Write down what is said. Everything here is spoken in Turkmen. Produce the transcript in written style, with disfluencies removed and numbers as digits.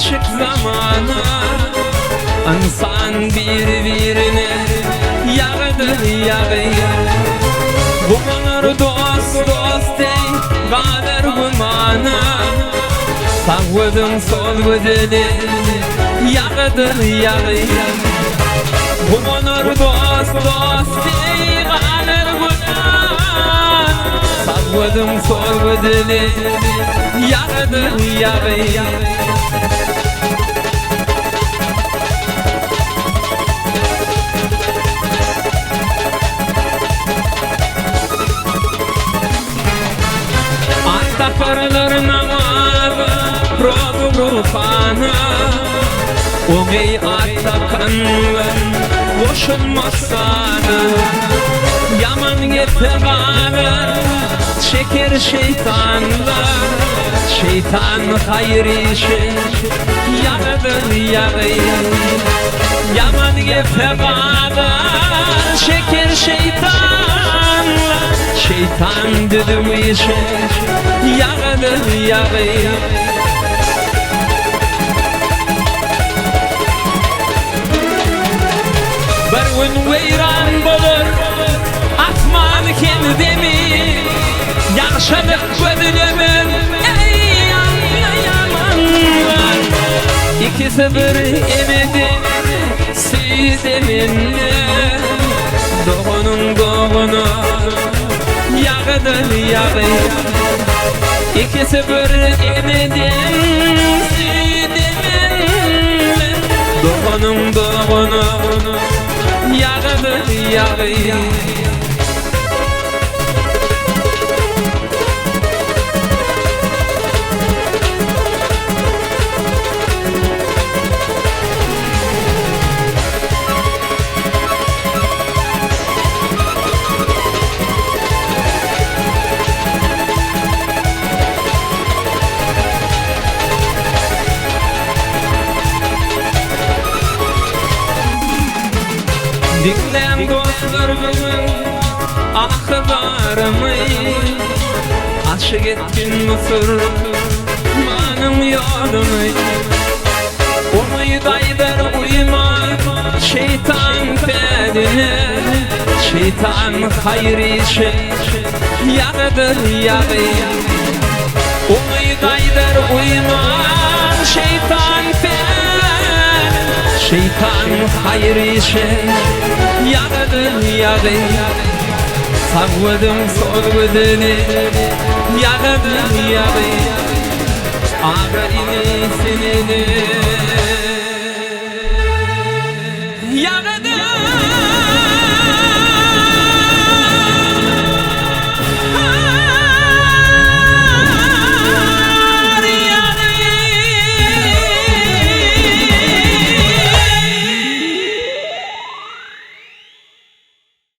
Niçik zamana Ynsan biri-birine ýagydyr ýagy Guwanar dost dost deý galar gümana Sag gözüň sol gözüne ýagydyr ýagy Guwanar dost dost deý galar gümana Sag gözüň sol gözüne ýagydyr ýagy. At takarlar namaza, rozy ruhana. Oňy at takanlar goşulmaz sana. Ýaman gepe galar, çeker şeýtanlar. Şeýtan haýyr işe ýagydyr ýagy. Ýaman gepe galar, çeker şeýtanlar. Şeýtan düzüw işe ýagydyr ýagy. Bir gün weýran bolar asman hem zemin, Ýagşylyk gözlemen, eý, alla ýamanlar. Ikisi bir eneden süýt emenler, Doganyň dogana ýagydyr ýagy. Ikisi bir eneden süýt emenler, Doganyň dogana ýagydyr ýagy. Diňläň dostlar bu gün ahy-zarymy, Aşyk etgin musulmanyň ýoluny. Umyt aýdar uýman şeýtan päline, Şeýtan haýyr işe ýagydyr ýagy. Umyt aýdar uýman şeýtan päline, Şeýtan haýyr işe ýagydyr ýagy. Sag gözüň sol gözüne ýagydyr ýagy. Aga-ini senede.